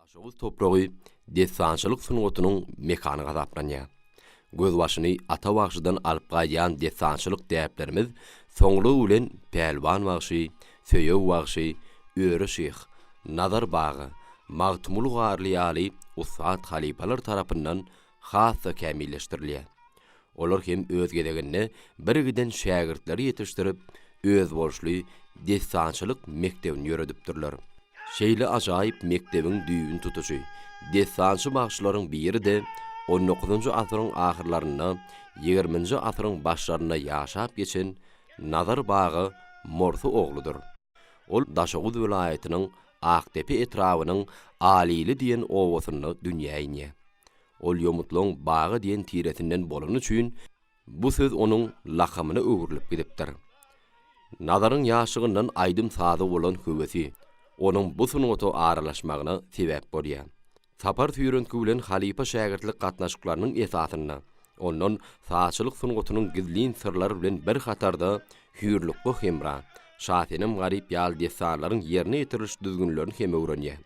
Daşoguz topragy dessançylyk sungatynyň mekany hasaplanýar. Gözbaşyny Ata bagşydan alyp gaýdýan dessançylyk däplerimiz soňlugy bilen Pälwan bagşy, Söýeg bagşy, Öre şyh, Nazar baga, Magtymguly Garly ýaly ussat halypalar tarapyndan has-da kämilleşdirilýär. Olar hem öz gezeginde birgiden şägirtleri ýetişdirip, özboluşly dessançylyk mekdebini ýöredipdirler. Şeýle ajaýyp mekdebiň düýbüni tutujy, dessançy bagşylaryň biri-de on dokuzynjy asyryň ahyrlarynda, ýigriminji asyryň başlarynda ýaşap geçen Nazar baga Morsy ogludyr. Ol Daşoguz welaýatynyň Akdepe etrabynyň Alili diýen obasynda dünýä inýär. Ol ýomutlaryň baga diýen tiresinden bolany üçin, bu söz onuň lakamyna öwrülip gidipdir. Nazaryň ýaşlygyndan aýdym-saza bolan höwesi, onuň bu sungata aralaşmagyna sebäp bolýar. Sapar süýrentgi bilen halypa-şägirtlik gatnaşyklarynyň esasynda, ondan sazçylyk sungatynyň gizlin syrlary bilen bir hatarda Hüýrlukga-Hemra, Şasenem-Garyp ýaly dessanlaryň ýerine ýetiriliş düzgünlerini hem öwrenýär.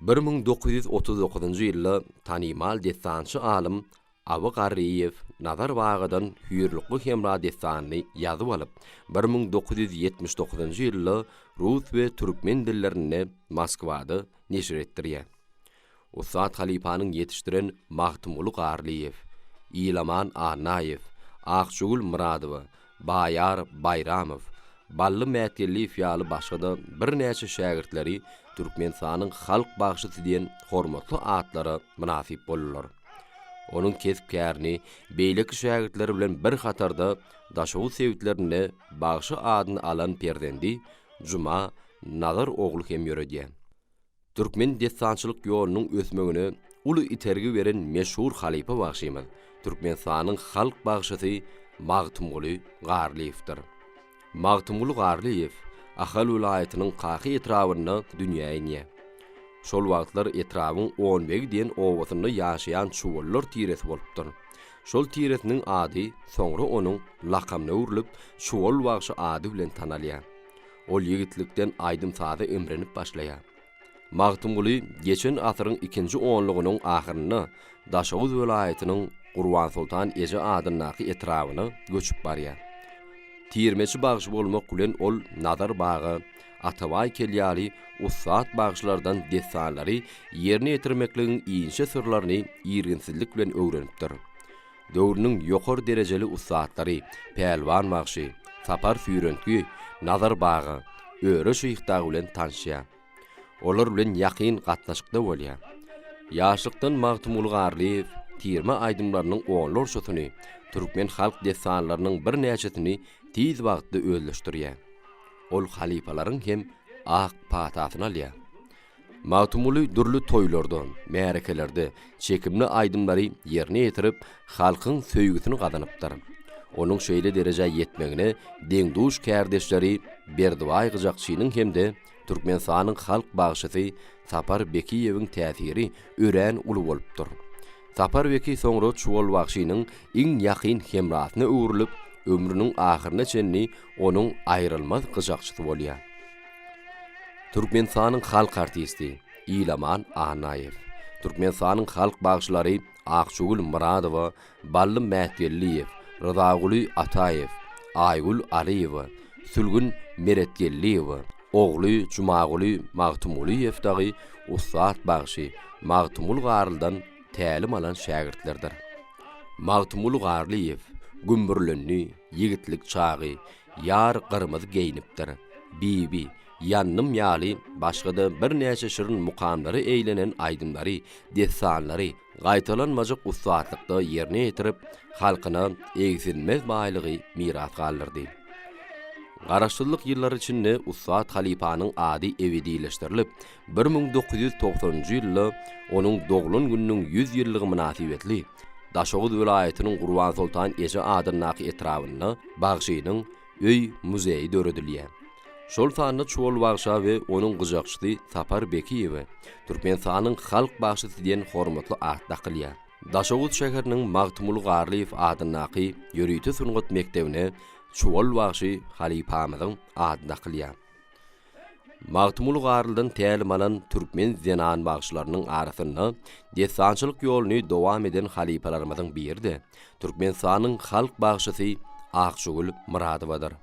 1939-njy ýylda tanymal dessançy alym Awy Garryýew Nazar bagadan Hüýrlukga-Hemra dessanyny ýazyp alyp, 1979-njy ýylda rus we türkmen dillerinde Moskwada neşir etdirýär. Ussat halypanyň ýetişdiren Magtymguly Garlyýew, Ilaman Annaýew, Akjagül Myradowa, Baýar Baýramow, Bally Mätgeldiýew ýaly başga-da birnäçe şägirtleri Türkmenistanyň halk bagşysy diýen hormatly atlara mynasyp boldular. Onuň kesp-kärini beýleki şägirtleri bilen bir hatarda Daşoguz sebitlerinde bagşy adyny alan perzendi Juma Nazar ogly hem ýöredýär. Türkmen dessançylyk ýolunyň ösmegine uly itergi beren meşhur halypa bagşymyz, Türkmenistanyň halk bagşysy Magtymguly Garlyýewdir. Magtymguly Garlyýew Ahal welaýatynyň Kaka etrabynda dünýä inýär. Şol wagtlar etrabyň Onbegi diýen obasynda ýaşaýan çuwallar tiresi bolupdyr. Şol tiresiniň ady soňra onuň lakamyna öwrülip, Çuwal bagşy ady bilen tanalýar. Ol ýigitlikden aýdym-saza imrinip başlaýar. Magtymguly geçen asyryň ikinji onlugynyň ahyrynda Daşoguz welaýatynyň Gurbansoltan eje adyndaky etrabyna göçüp barýar. Tirmeçi bagşy bolmak bilen ol Nazar baga, Atabaý kel ýaly ussat bagşylardan dessanlary ýerine ýetirmekligiň inçe syrlaryny irginsizlik bilen öwrenipdir. Döwrüniň ýokary derejeli ussatlary Pälwan bagşy, Sapar süýrentgi, Nazar baga, Öre şyh dagy bilen tanyşýar. Olar bilen ýakyn gatnaşykda bolýar. Ýaşlykdan Magtymguly Garlyýew tirme aýdymlarynyň onlarçasyny, türkmen halk dessanlarynyň birnäçesini tiz wagtda özleşdirýär. Ol halypalaryň hem ak patasyny alýar. Magtymguly dürli toýlarda, märekelerde çekimli aýdymlary ýerine ýetirip, halkyň söýgüsini gazanypdyr. Onuň şeýle derejä ýetmegine deň-duş kärdeşleri Berdibaý gyjakçynyň hem-de Türkmenistanyň halk bagşysy Sapar Bekiýewiň täsiri örän uly bolupdyr. Sapar Beki soňra Çuwal bagşynyň iň ýakyn hemrasyna öwrülip, ömrüniň ahyryna çenli onuň aýrylmaz gyjakçysy bolýar. Türkmenistanyň halk artisti Ilaman Annaýew, Türkmenistanyň halk bagşylary Akjagül Myradowa, Bally Mätgeldiýew, Ryzaguly Ataýew, Aýgül Alyýewa, Sülgün Meretgeldiýewa, ogly Jumaguly Magtymgulyýew dagy ussat bagşy Magtymguly Garlydan tälim alan şägirtlerdir. Magtymguly Garlyýew Gümbürlendi, Ýigitlik çagy, Ýar gyrmyzy geýnipdir, Bibi, Ýandym ýaly başga-da birnäçe şirin mukamlara eýlenen aýdymlary, dessanlary gaýtalanmajak ussatlykda ýerine ýetirip, halkyna egsilmez baýlygy miras galdyrdy. Garaşsyzlyk ýyllary içinde ussat halypanyň ady ebedileşdirilip, 1990-njy ýylda onuň doglan gününiň 100 ýyllygy mynasybetli Daşoguz welaýatynyň Gurbansoltan eje adyndaky etrabynda bagşynyň öý muzeýi döredilýär. Şol sanda Çuwal bagşa we onuň gyjakçysy Sapar Bekiýewe Türkmenistanyň halk bagşysy diýen hormatly at dakylýar. Daşoguz şäheriniň Magtymguly Garlyýew adyndaky ýörite sungat mekdebine Çuwal bagşy halypamyzyň ady dakylýar. Magtymguly Garlydan tälim alan türkmen zenan bagşylarynyň arasynda dessançylyk ýoluny dowam eden halypalarymyzyň biri-de Türkmenistanyň halk bagşysy Akjagül Myradowadyr.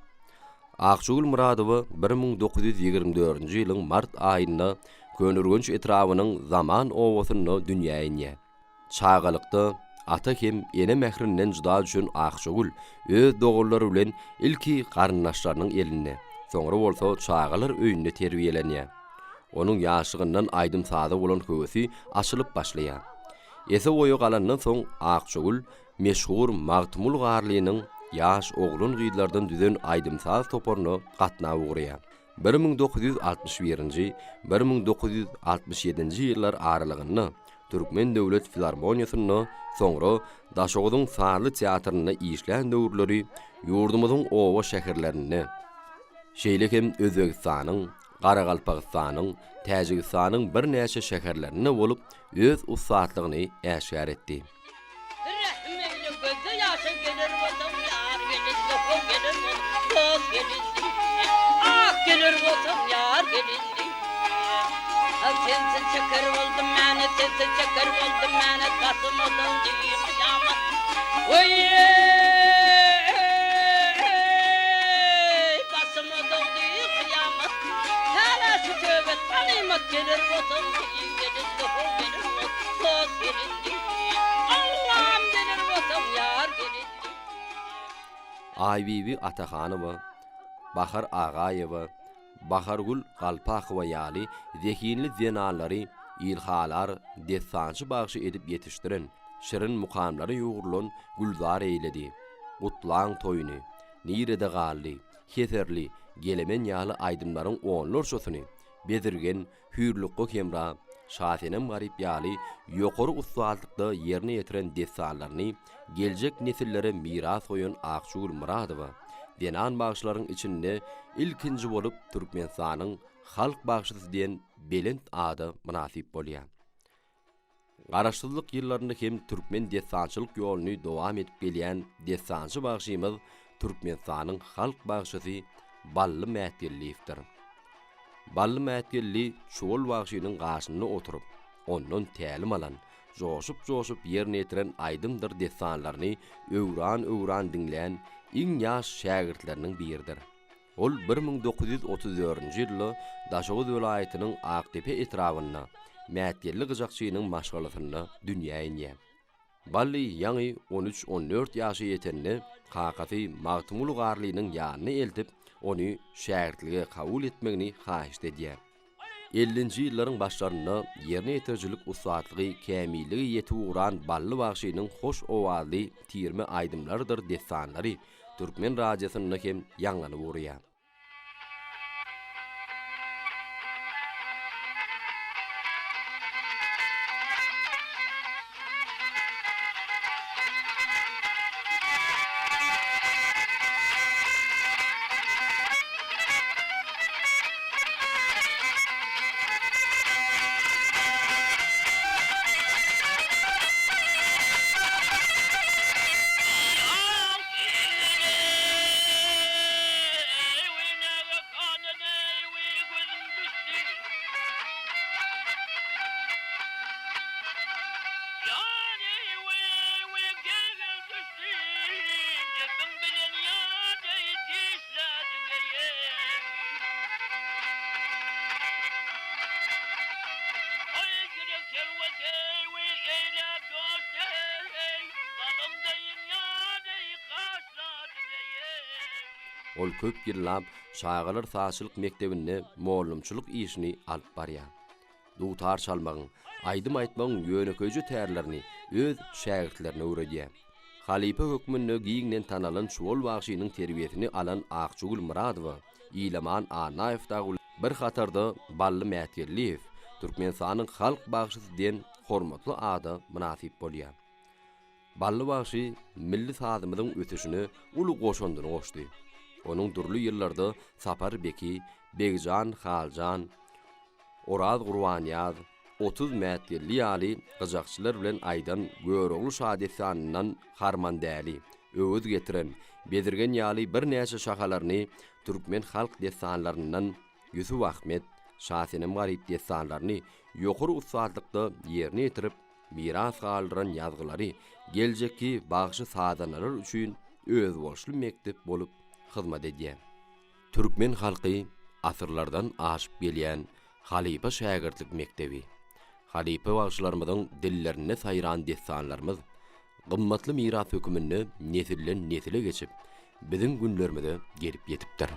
Akjagül Myradowa 1924-nji ýylyň mart aýynda Köneürgenç etrabynyň Zaman obasynda dünýä inýär. Çagalykda ata hem ene mährinden jyda düşen Akjagül öz doganlary bilen ilki garyndaşlarynyň elinde, soňra bolsa çagalar öýünde terbiýelenýär. Onuň ýaşlygyndan aýdym-saza bolan höwesi açylyp başlaýar. Ese-boýa galandan soň Akjagül meşhur Magtymguly Garlynyň ýaş oglan-gyzlardan düzen aýdym-saz toparyna gatnap ugraýar. 1961-nji, 1967-nji ýyllar aralygynda Türkmen döwlet filarmoniýasynda, soňra Daşoguzyň sazly teatrynda işlän döwürleri ýurdumyzyň oba-şäherlerinde, şeýle hem Özbegistanyň, Garagalpagystanyň, Täjigistanyň birnäçe şäherlerinde bolup, öz ussatlygyny äşgär etdi. Rehim eýle gözde ýaşa geler bolsaň ýar gelindi ho geler bol dost gelindi ah geler bolsaň ýar gelindi ah sensiz çeker boldum mäne sensiz çeker boldum mäne basym uzandy kyýamat oý eý basym uzandy kyýamat Hala şu söhbet ganymat geler bolsaň gelindi ho geler bol dost gelindi Allam geler bolsaň ýar gelindi. Aýbibi Atahanowa, Bahar Agaýewa, Bahargül Galpakowa ýaly zehinli zenanlary ilhalar dessançy bagşy edip ýetişdiren, şirin mukamlara ýugrulan Gülzar eýledi, Gutlaň toýuny, Nirede galdy, Heserli, Gelemen ýaly aýdymlaryň onlarçasyny Bezirgen, Hüýrlukga-Hemra, Şasenem-Garyp ýaly ýokary ussatlykda ýerine ýetiren dessanlaryny geljek nesillere miras goýan Akjagül Myradowa zenan bagşylaryň içinde ilkinji bolup Türkmenistanyň halk bagşysy diýen belent ada mynasyp bolýar. Garaşsyzlyk ýyllarynda hem türkmen dessançylyk ýoluny dowam edip gelýän dessançy bagşymyz Türkmenistanyň halk bagşysy Bally Mätgeldiýewdir. Bally Mätgeldi Çuwal bagşynyň gaşynda oturyp, ondan tälim alan, joşup-joşup ýerine ýetiren aýdymdyr dessanlaryny öwran-öwran diňlän iň ýaş şägirtleriniň biridir. Ol 1934-nji ýylda Daşoguz welaýatynyň Akdepe etrabynda Mätgeldi gyjakçynyň maşgalasynda dünýä inýär. Bally ýaňy on üç-on dört ýaşa ýetende kakasy Magtymguly Garlynyň ýanyna eltip, ony şägirtlige kabul etmegini haýyşt edýär. Ellinji ýyllaryň başlarynda ýerine ýetirijilik ussatlygy kämillige ýetip ugran Bally bagşynyň hoş owazly tirme aýdymlarydyr dessanlary türkmen radiosynda hem ýaňlanyp ugraýar. Ol köp ýyllap çagalar sazçylyk mekdebinde mollumçylyk işini alyp barýar. Dutar çalmagyň, aýdym aýtmagyň ýönekeýje tärlerini öz şägirtlerine öwredýär. Halypa hökmünde giňden tanalan Çuwal bagşynyň terbiýesini alan Akjagül Myradowa, Ilaman Annaýew dagy bilen bir hatarda Bally Mätgeldiýew Türkmenistanyň halk bagşysy diýen hormatly ada mynasyp bolýar. Bally bagşy milli sazymyzyň ösüşine uly goşandyny goşdy. Onuň dürli ýyllarda Sapar Beki, Begjan Haljan, Oraz Gurbanýaz, 30 Mätgeldi ýaly gyjakçylar bilen aýdan Görogly şadessanyndan Harmandäli, Öwez getiren, Bezirgen ýaly birnäçe şahalaryny türkmen halk dessanlaryndan. Ýusup-Ahmet, Şasenem-Garyp dessanlaryny ýokary ussatlykda ýerine ýetirip, miras galdyran ýazgylary geljekki bagşy-sazandalar üçin özboluşly mekdep bolup hyzmat edýär. Türkmen halky asyrlardan aşyp gelýän halypa-şägirtlik mekdebi, halypa bagşylarymyzyň dillerinde saýran dessanlarymyz gymmatly miras höküminde nesilden-nesile geçip, biziň günlerimize gelip ýetipdir.